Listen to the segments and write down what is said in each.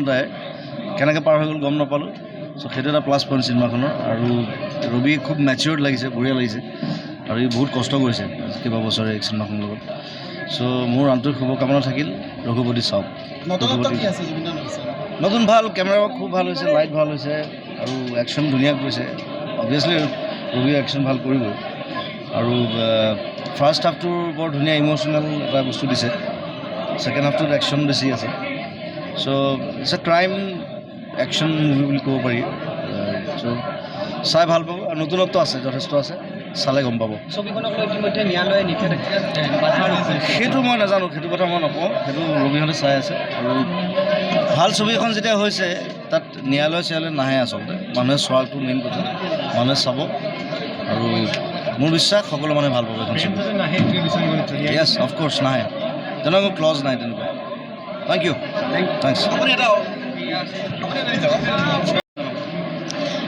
ঘণ্টাই কেনেকৈ পাৰ হৈ গ'ল গম নাপালোঁ। চ' সেইটো এটা প্লাছ পইণ্ট চিনেমাখনৰ। আৰু ৰবি খুব মেচিয়ৰ্ড লাগিছে, বঢ়িয়া লাগিছে আৰু ই বহুত কষ্ট কৰিছে কেইবা বছৰে এই চিনেমাখনৰ লগত। চ' মোৰ আন্তৰিক শুভকামনা থাকিল, ৰঘুপতি চাওক। নতুনত্ব কি আছে জুবিনদাৰ হৈছে? নতুন ভাল, কেমেৰা ৱৰ্ক খুব ভাল হৈছে, লাইট ভাল হৈছে আৰু একশ্যন ধুনীয়া কৰিছে। অভিয়াছলি ৰবি একশ্যন ভাল কৰিবই। আৰু ফাৰ্ষ্ট হাফটোৰ বৰ ধুনীয়া ইম'চনেল এটা বস্তু দিছে, ছেকেণ্ড হাফটোত একশ্যন বেছি আছে। So it's a crime action movie বুলি ক'ব পাৰি। চ' চাই ভাল পাব আৰু নতুনত্ব আছে, যথেষ্ট আছে, চালে গম পাব। ছবিখনক লৈ ইতিমধ্যে ন্যায়ালয়ে নিষেধাজ্ঞা, বাধা আৰোপ কৰিছে। সেইটো মই নাজানো, সেইটো কথা মই নকওঁ। সেইটো ৰবিহঁতে চাই আছে। আৰু ভাল ছবি এখন যেতিয়া হৈছে, তাত ন্যায়ালয় চিয়ালয় নাহে। আচলতে মানুহে চোৱাটো মেইন কথা, মানুহে চাব আৰু মোৰ বিশ্বাস সকলো মানুহে ভাল পাব এখন ছবি। য়েছ, অফক'ৰ্ছ নাহে, তেনেকুৱা ক্লজ নাই তেনেকুৱা। Thank U, thanks. আপুনি এটা দি যাওক।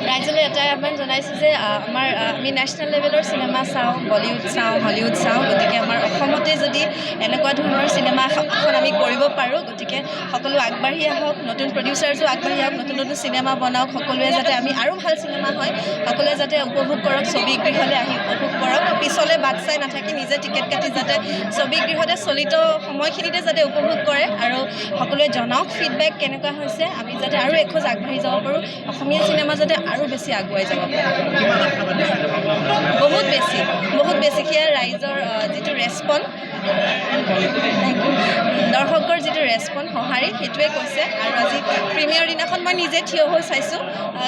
ৰাইজলৈ এটাই আহ্বান জনাইছোঁ যে আমাৰ আমি নেশ্যনেল লেভেলৰ চিনেমা চাওঁ, বলিউড চাওঁ, হলিউড চাওঁ। গতিকে আমাৰ অসমতে যদি এনেকুৱা ধৰণৰ চিনেমা এখন আমি কৰিব পাৰোঁ, গতিকে সকলো আগবাঢ়ি আহক, নতুন প্ৰডিউচাৰ্ছো আগবাঢ়ি আহক, নতুন নতুন চিনেমা বনাওক সকলোৱে, যাতে আমি আৰু ভাল চিনেমা হয়, সকলোৱে যাতে উপভোগ কৰক, ছবিগৃহলৈ আহি উপভোগ কৰক। পিছলৈ বাট চাই নাথাকি নিজে টিকেট কাটি যাতে ছবিগৃহতে চলিত সময়খিনিতে যাতে উপভোগ কৰে আৰু সকলোৱে জনাওক ফিডবেক কেনেকুৱা হৈছে। আমি যাতে আৰু এখোজ আগবাঢ়ি যাব পাৰোঁ, অসমীয়া চিনেমা যাতে আৰু বেছি আগুৱাই যাব পাৰে। বহুত বেছি, বহুত বেছি। সেয়া ৰাইজৰ যিটো ৰেচপঞ্চ, দৰ্শকৰ যিটো ৰেচপঞ্চ, সঁহাৰি, সেইটোৱে কৈছে। আৰু আজি প্ৰিমিয়াৰ দিনাখন মই নিজে থিয় হৈ চাইছোঁ।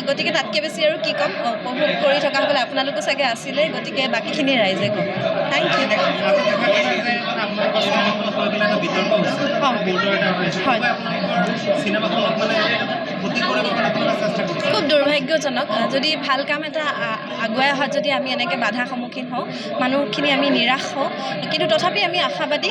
গতিকে তাতকৈ বেছি আৰু কি ক'ম? উপভোগ কৰি থকাসকলে, আপোনালোকো চাগে আছিলে, গতিকে বাকীখিনি ৰাইজে ক'ব। Thank U. হয়। খুব দুৰ্ভাগ্যজনক। যদি ভাল কাম এটা আগুৱাই অহাত যদি আমি এনেকৈ বাধাৰ সন্মুখীন হওঁ, মানুহখিনি আমি নিৰাশ হওঁ। কিন্তু তথাপি আমি আশাবাদী,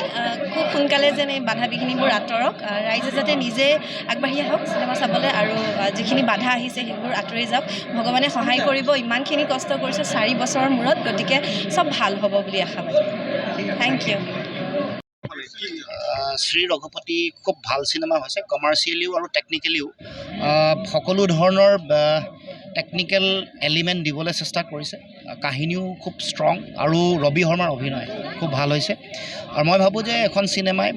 খুব সোনকালে যেন এই বাধা বিঘিনিবোৰ আঁতৰক, ৰাইজে যাতে নিজে আগবাঢ়ি আহক চিনেমা চাবলৈ আৰু যিখিনি বাধা আহিছে সেইবোৰ আঁতৰি যাওক। ভগৱানে সহায় কৰিব। ইমানখিনি কষ্ট কৰিছোঁ 4 বছৰৰ মূৰত, গতিকে চব ভাল হ'ব বুলি আশাবাদী। Thank U. Shri Raghupati খুব ভাল চিনেমা হৈছে। কমাৰ্চিয়েলিও আৰু টেকনিকেলিও সকলো ধৰণৰ টেকনিকেল এলিমেণ্ট দিবলৈ চেষ্টা কৰিছে। কাহিনীও খুব ষ্ট্ৰং আৰু ৰবি শৰ্মাৰ অভিনয় খুব ভাল হৈছে। আৰু মই ভাবোঁ যে এখন চিনেমাই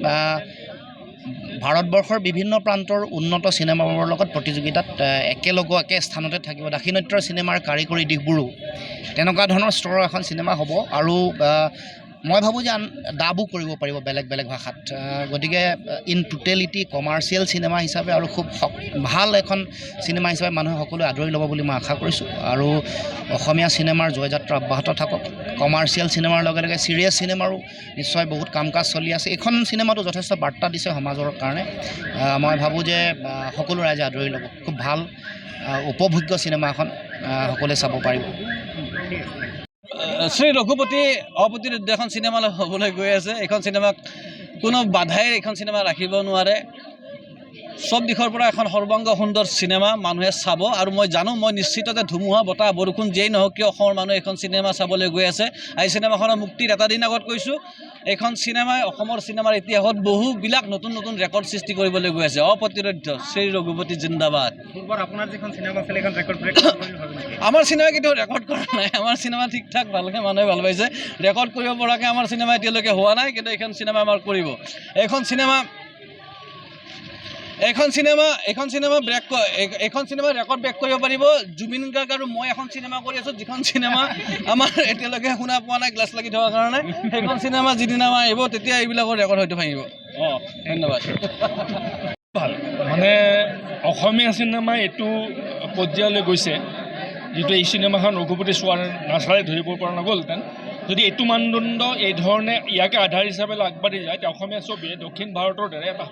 ভাৰতবৰ্ষৰ বিভিন্ন প্ৰান্তৰ উন্নত চিনেমাবোৰৰ লগত প্ৰতিযোগিতাত একেলগ একে স্থানতে থাকিব। দাক্ষিণাত্যৰ চিনেমাৰ কাৰিকৰী দিশবোৰো তেনেকুৱা ধৰণৰ স্তৰৰ এখন চিনেমা হ'ব আৰু মই ভাবোঁ যে আন ডাবো কৰিব পাৰিব বেলেগ বেলেগ ভাষাত। গতিকে ইন টোটেলিটি কমাৰ্চিয়েল চিনেমা হিচাপে আৰু খুব ভাল এখন চিনেমা হিচাপে মানুহে সকলোৱে আদৰি ল'ব বুলি মই আশা কৰিছোঁ। আৰু অসমীয়া চিনেমাৰ জয়যাত্ৰা অব্যাহত থাকক। কমাৰ্চিয়েল চিনেমাৰ লগে লগে ছিৰিয়াছ চিনেমাৰো নিশ্চয় বহুত কাম কাজ চলি আছে। এইখন চিনেমাতো যথেষ্ট বাৰ্তা দিছে সমাজৰ কাৰণে। মই ভাবোঁ যে সকলো ৰাইজে আদৰি ল'ব। খুব ভাল উপভোগ্য চিনেমা এখন, সকলোৱে চাব পাৰিব। শ্ৰী ৰঘুপতি অপ্ৰতিৰোধ্য এখন চিনেমা হ'বলৈ গৈ আছে। এইখন চিনেমাক কোনো বাধাই এইখন চিনেমা ৰাখিব নোৱাৰে। চব দিশৰ পৰা এখন সৰ্বাংগ সুন্দৰ চিনেমা, মানুহে চাব। আৰু মই জানো, মই নিশ্চিত যে ধুমুহা, বতাহ, বৰষুণ যিয়েই নহওক কিয়, অসমৰ মানুহে এইখন চিনেমা চাবলৈ গৈ আছে। আৰু এই চিনেমাখনৰ মুক্তিৰ এটা দিন আগত কৈছোঁ, এইখন চিনেমাই অসমৰ চিনেমাৰ ইতিহাসত বহুবিলাক নতুন নতুন ৰেকৰ্ড সৃষ্টি কৰিবলৈ গৈ আছে। অপ্ৰতিৰোধ্য, শ্ৰী ৰঘুপতি জিন্দাবাদ। পূৰ্বৰ আপোনাৰ যিখন চিনেমা আছিলে, সেইখন ৰেকৰ্ড ব্ৰেক বুলি ভাবে নেকি? আমাৰ চিনেমা কেতিয়াও ৰেকৰ্ড কৰা নাই। আমাৰ চিনেমা ঠিক ঠাক, ভালকৈ মানুহে ভাল পাইছে। ৰেকৰ্ড কৰিব পৰাকৈ আমাৰ চিনেমা এতিয়ালৈকে হোৱা নাই, কিন্তু এইখন চিনেমা আমাৰ কৰিব। এইখন চিনেমা ব্ৰেক, এইখন চিনেমা ৰেকৰ্ড ব্ৰেক কৰিব পাৰিব। জুবিন গাৰ্গ আৰু মই এখন চিনেমা কৰি আছোঁ, যিখন চিনেমা আমাৰ এতিয়ালৈকে শুনা পোৱা নাই গ্লাছ লাগি থকাৰ কাৰণে। সেইখন চিনেমা যিদিনা আমাৰ আহিব, তেতিয়া এইবিলাকৰ ৰেকৰ্ড হয়তো ভাঙিব। ধন্যবাদ। ভাল, মানে অসমীয়া চিনেমা এইটো পৰ্যায়লৈ গৈছে, যিটো এই চিনেমাখন ৰঘুপতি চোৱাৰ নাচালে ধৰিব পৰা নগ'লহেঁতেন। যদি এইটো মানদণ্ড এই ধৰণে ইয়াকে আধাৰ হিচাপে লৈ আগবাঢ়ি যায়, তেতিয়া অসমীয়া ছবিয়ে দক্ষিণ ভাৰতৰ দৰে এটা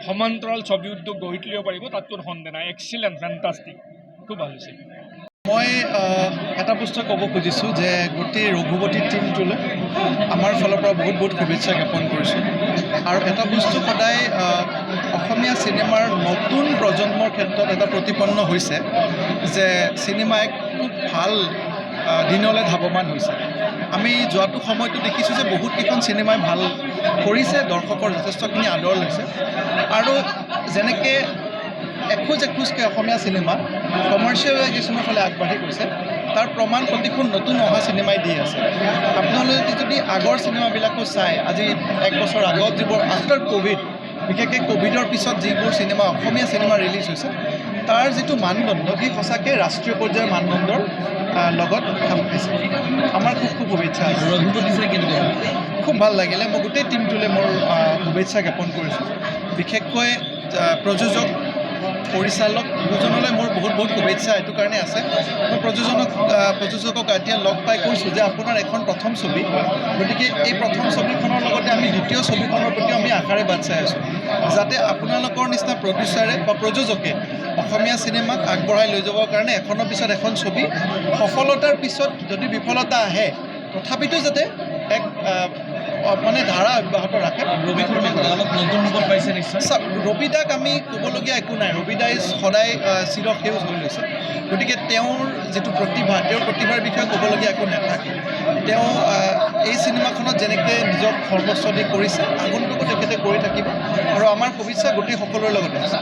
সমান্তৰাল ছবি উদ্যোগ গঢ়ি তুলিব পাৰিব, তাত কোনো সন্দেহ নাই। এক্সিলেণ্ট, ফেণ্টাষ্টিক, খুব ভাল হৈছে। মই এটা বস্তু ক'ব খুজিছোঁ যে গোটেই ৰঘুপতি টীমটোলৈ আমাৰ ফালৰ পৰা বহুত বহুত শুভেচ্ছা জ্ঞাপন কৰিছোঁ। আৰু এটা বস্তু সদায় অসমীয়া চিনেমাৰ নতুন প্ৰজন্মৰ ক্ষেত্ৰত এটা প্ৰতিপন্ন হৈছে যে চিনেমা এক খুব ভাল দিনলৈ ধাৱমান হৈছে। আমি যোৱাটো সময়তো দেখিছোঁ যে বহুতকেইখন চিনেমাই ভাল কৰিছে, দৰ্শকৰ যথেষ্টখিনি আদৰ লৈছে। আৰু যেনেকৈ এখন এখোজ এখোজকৈ অসমীয়া চিনেমা কমাৰ্চিয়েলাইজেশ্যনৰ ফালে আগবাঢ়ি গৈছে, তাৰ প্ৰমাণ প্ৰতিখন নতুন অহা চিনেমাই দি আছে। আপোনালোকে যদি আগৰ চিনেমাবিলাকো চায়, আজি এক বছৰ আগত যিবোৰ আফটাৰ ক'ভিড, বিশেষকৈ ক'ভিডৰ পিছত যিবোৰ চিনেমা, অসমীয়া চিনেমা ৰিলিজ হৈছে, তাৰ যিটো মানদণ্ড, সি সঁচাকৈ ৰাষ্ট্ৰীয় পৰ্যায়ৰ মানদণ্ডৰ লগত খাপ খাইছে। আমাৰ খুব খুব শুভেচ্ছা আছে। ৰঘুপতি চাই কেনেকুৱা? খুব ভাল লাগিলে। মই গোটেই টীমটোলৈ মোৰ শুভেচ্ছা জ্ঞাপন কৰিছোঁ। বিশেষকৈ প্ৰযোজক, পৰিচালক দুজনলৈ মোৰ বহুত বহুত শুভেচ্ছা এইটো কাৰণে আছে। মই প্ৰযোজকক এতিয়া লগ পাই কৈছোঁ যে আপোনাৰ এখন প্ৰথম ছবি, গতিকে এই প্ৰথম ছবিখনৰ লগতে আমি দ্বিতীয় ছবিখনৰ প্ৰতিও আমি আশাৰে বাট চাই আছোঁ, যাতে আপোনালোকৰ নিচিনা প্ৰডিউচাৰে বা প্ৰযোজকে অসমীয়া চিনেমাক আগবঢ়াই লৈ যাবৰ কাৰণে এখনৰ পিছত এখন ছবি, সফলতাৰ পিছত যদি বিফলতা আহে, তথাপিতো যাতে এক মানে ধাৰা অব্যাহত ৰাখে। ৰবি শৰ্মাক অলপ নতুন ৰূপত পাইছে নিশ্চয়। চাওক, ৰবি দাক আমি ক'বলগীয়া একো নাই। ৰবি দাই সদায় চিৰসেউজ হৈ লৈছে। গতিকে তেওঁৰ যিটো প্ৰতিভা, তেওঁৰ প্ৰতিভাৰ বিষয়ে ক'বলগীয়া একো নাথাকে। তেওঁ এই চিনেমাখনত যেনেকৈ নিজক সৰ্বস্ব দি কৰিছে, আগন্তুকো তেখেতে কৰি থাকিব আৰু আমাৰ শুভেচ্ছা গোটেই সকলোৰে লগতে আছে।